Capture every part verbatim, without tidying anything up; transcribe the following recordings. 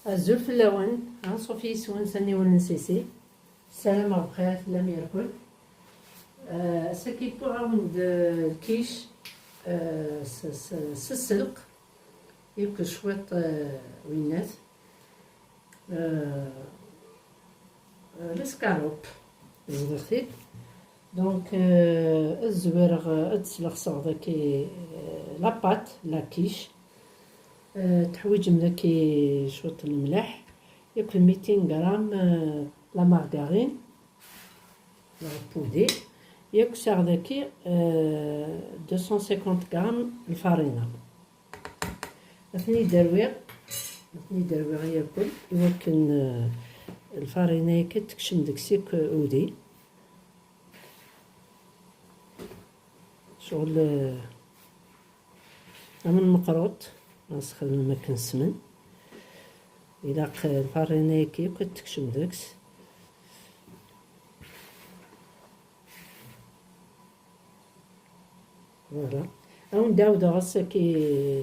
Azul fell-awen, anṣuf yis-wen s aniwel n Sisi. Ssarameɣ bxir tellam yerkul. Eh, ass-agi wwiɣ-awen-d, eh, lkic, eh, s, s, s sselq, akked cwiṭ, eh, winnat. Eh, eh, l'escalope, ẓḍiɣ-t-id. Donc, euh, ad zwireɣ, euh, ad sleɣseɣ daki, euh, la pâte, la quiche. Euh, teḥwiǧem daki cwiṭ n lemleḥ, yakk mitin gram, euh, la margarine, neɣ pudi, yakk sɛiɣ daki, euh, deux cent cinquante gram lfarina. Ad ten-id-rwiɣ, ad ten-id-rwiɣ yakk, iwakken, euh, lfarina yakk ad tekcem deg-s yakk udi. Ccɣel, eh, am lmeqruṭ, ad s-xedmem akken ssmen. Ilaq, eh, lfarina-agi akk ad tekcem deg-s. Voilà. Ad wen-d-ɛawdeɣ ass-agi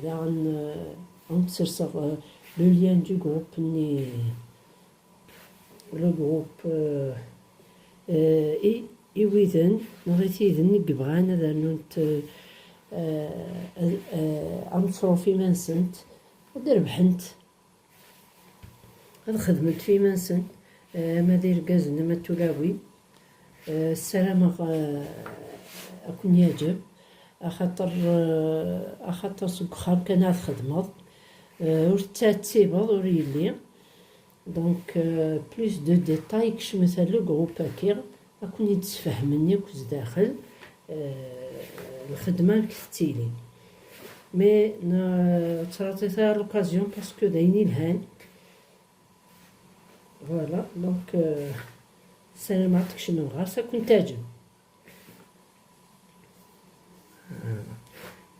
daɣen, eh, ad wen-d-serseɣ, eh, le lien du groupe-nni. Le groupe, euh, euh, i, i widen neɣ i tiden i yebɣan ad rnunt, euh, euh, euh, ameṣruf iman-nsent, ad rebḥent, ad xedment f iman-nsent, euh, ama d irgazen ama d tulawin. Euh, ssarameɣ, euh, ad ken-yeɛǧeb, axaṭer, euh, axaṭer seg uxxam kan ad txedmeḍ, euh, ur tettɛettibeḍ, ur yelli. Donc, euh, plus de détails, kecmet ar le groupe-agi, ad ken-id-sfehmen yakk zdaxel, euh, lxedma amek tettili. Mais, ne, ur ttṛaṭit ara l'occasion parce que d ayen ilhan. Voilà, donc, euh, ssarameɣ ad tkecmem ɣer-s, ad ken-teɛǧeb.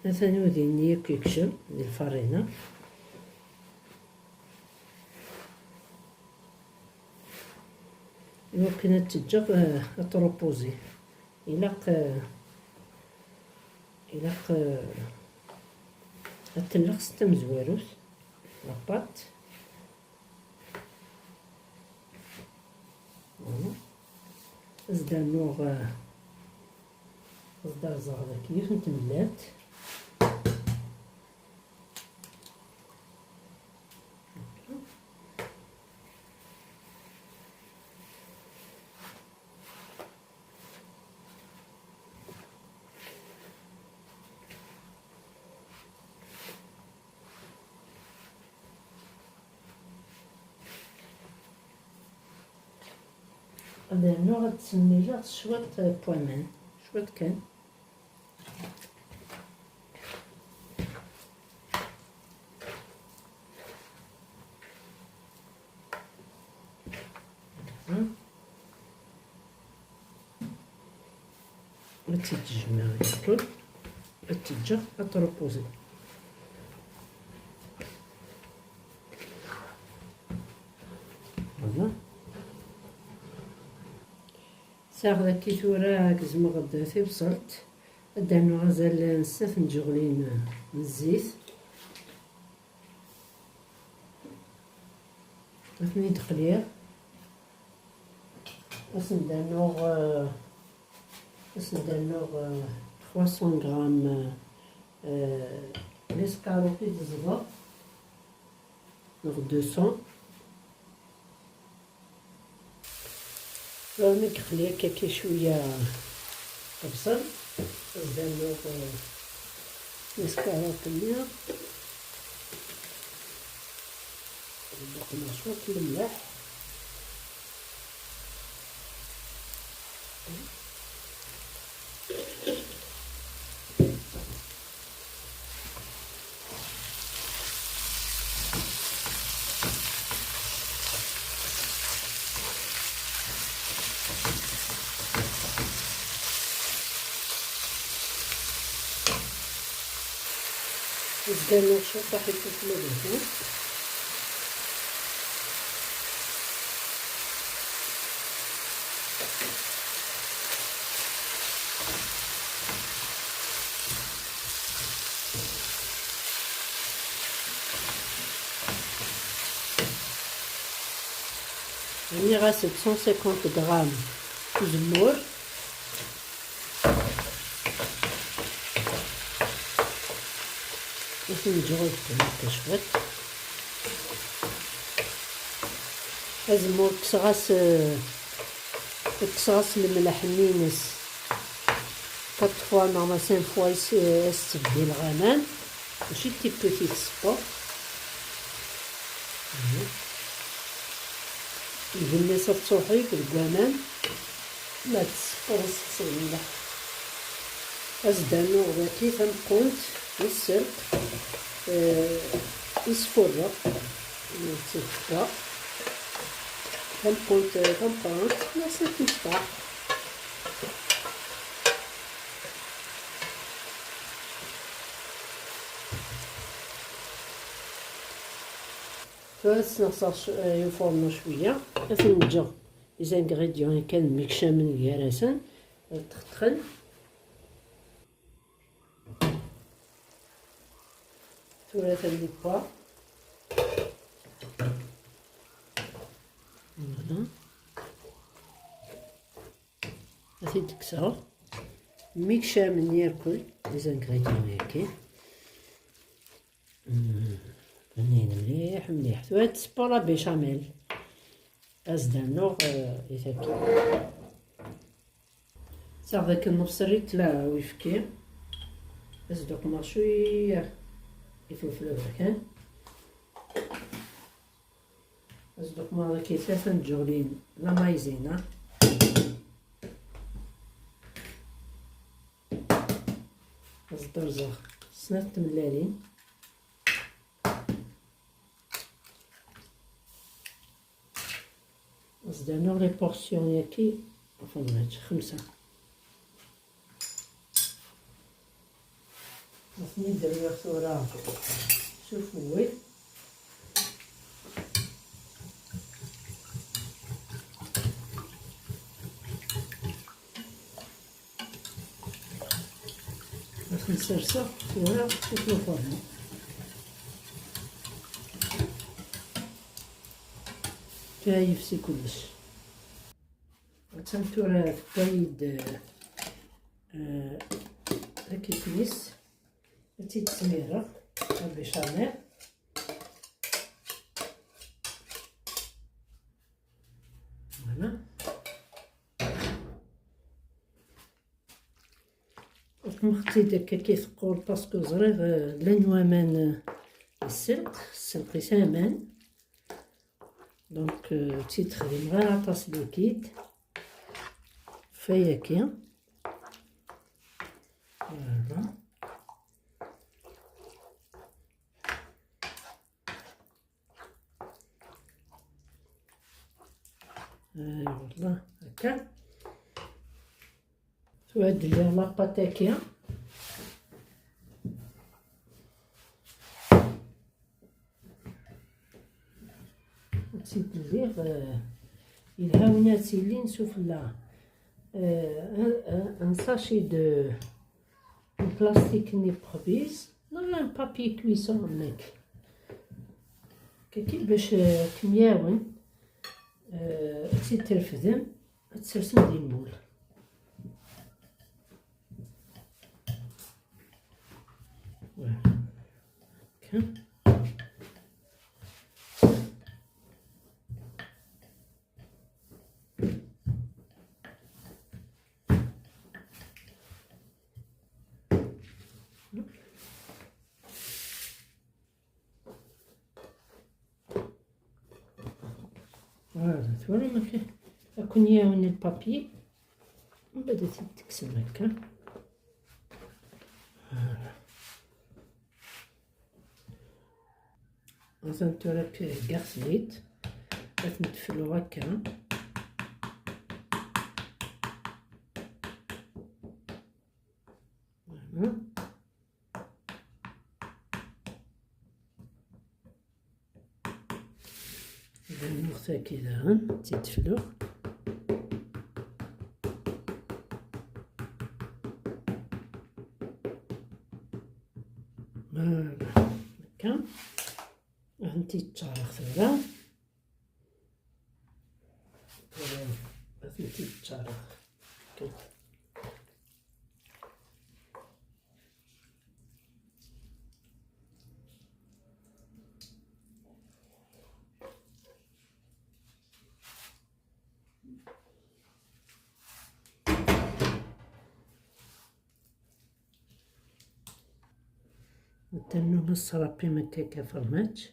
Atan udi-nni yakk yekcem di lfarina. Iwakken ad t-ǧǧeɣ, eh, ad t-reposer. Ilaq, eh, ilaq, eh, ad t-llexseɣ tamezwarut, la pâte. Voilà. Ad s-d-rnuɣ, eh, ad s-d-rẓeɣ daki yiwet n tmellalt. Ad rnuɣ ad ttemmileɣ s cwiṭ n waman, cwiṭ kan. Ad tt-id-jemɛeɣ yakk, ad tt-ǧǧeɣ ad tṛupuzi. Voilà. Sɛiɣ daki tura gezmeɣ-d tibṣelt, ad d-rnuɣ azal n snat n tjeɣlin n zzit. Ad ten-id-qliɣ. Ad sen-d-rnuɣ, eh, ad sen-d-rnuɣ, eh, trois cents grammes, eh, l'escalope i d-ẓḍeɣ, neɣ deux cents. Tura mi yeqli akka cwiya lebṣel, ad d-rnuɣ, eh, neskarot-nni, ad d-uqmeɣ cwiṭ n lemleḥ. Zgan cwiṭ aḥiṭuṭ ma d-nfus. Rniɣ-as-d cent cinquante grammes uzemmur. Ad ten-ǧǧeɣ ad ddun akka cwiṭ. Azemmur kkseɣ-as, eh, kkseɣ-as lemleḥ-nni-ines. Quatre fois neɣ ma cinq fois i s-, eh, as-ttbeddileɣ aman. Mačči d tippit i tseṭṭeḍ. Igenni-s ad tṣuḥib deg waman. Ma tseṭṭeḍ, ad s-tekkseḍ mliḥ. Ad s-d-rnuɣ daki tameqqunt n sselq, eh, i sfurreɣ, eh, d tibekka. Tameqqunt, eh, tameqqrant, ma s-, ad kem-tecṭaḥ. Tura ad sneɣseɣ c-, eh, i ufornu cwiya. Ad ten-ǧǧeɣ les ingrédients kan mmekcamen gar-asen, ad ṭṭexṭxen. Tura atan di pwa. Voilà. Ad t-id-kkseɣ. Mmekcamen yakk les ingrédients-agi. Mm, bnin mliḥ, mliḥ. Tura ad tseppur la béchamel. Ad s-d-rnuɣ, eh, i tagi. Saɣ dakken nefṣel i tlata uyefki. Ad s-d-uqmeɣ cwiya ifelfel aberkan. Ad s-d-uqmeɣ daki tlata n tǧuɣlin la maïzena. Ad s-d-rẓeɣ snat tmellalin. Ad s-d-rnuɣ les portions-agi, ɣef uneɣ xemsa. Ad ten-id-rnuɣ tura s ufewwel. Ad ten-serseɣ tura deg lfurnu. Kra yefsi kullec. Attan tura tewwa-yi-d, eh, lakit-is. Ad tt-id-smireɣ, la béchamel. Voilà. Uqmeɣ-tt-id akka ki teqqur, parce que ẓriɣ, eh, llan waman, eh, sselq, sselq-is aman. Donc, eh, tt-id-xdimeɣ ara aṭas liquide. Fayaki. Voilà. Ay, voilà, هكا. Tura ad d-lliɣ la pâte-agi. Ad tt-id-lliɣ, eh, yelha win ad tt-ilin sufella. Eh, un, un, un sachet de, de plastique-nni n uxbiz, neɣ un papier cuisson-nnek. Kaki bac, eh, kem-yawen, eh, ad tt-id-trefdem. Ad tsersem di lmul. Voilà. Akka. Voilà, twalam amek ad ken-yawen lpapyi, mbeɛd ad t-id-tekksem akka. Voilà. Atan tura heggaɣ-ten-id, ad ten-tefluɣ akka. Voilà. Rnuɣ tagi daɣen, ad tt-id-fluɣ. Voilà, akka. Ad tent-id-ččareɣ tura. Ad tt-id-ččareɣ. Tannum ṣṣrapim akka ka fromage.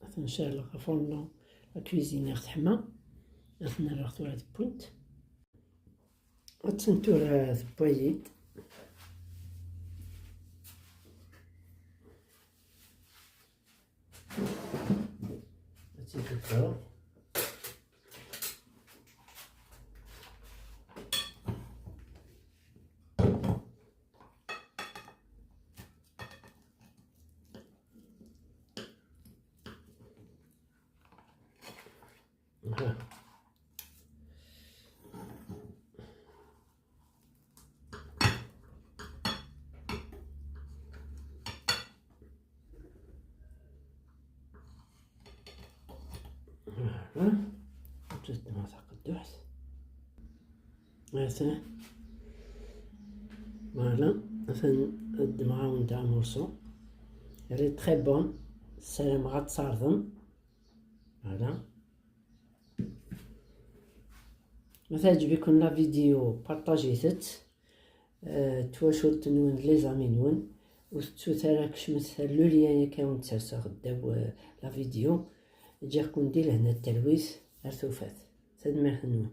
Ad ten-ncɛel ɣef ufurnu, la cuisine teḥma. Ad ten-rreɣ tura tewwint. Ad ten-tura tewwayit. Ad tt-id-ḍeggreɣ. Aha. Aha. Ǧǧet-d ma taqedduḥt. Atan. Voilà. Atan ddmeɣ-awen-d amurṣu. Elle est très bonne. Ssarameɣ ad tt-tɛerḍem. Voilà. Ma teɛǧeb-iken la vidéo, partagez-tt. Eh, twacult-nwen, les amis-nwen. Ur tettut ara, kecmet le lien akka wen-d-serseɣ ddaw, eh, la vidéo. Ǧǧiɣ-ken di lehna d talwit. Ar tufat. Tanemmirt-nwen.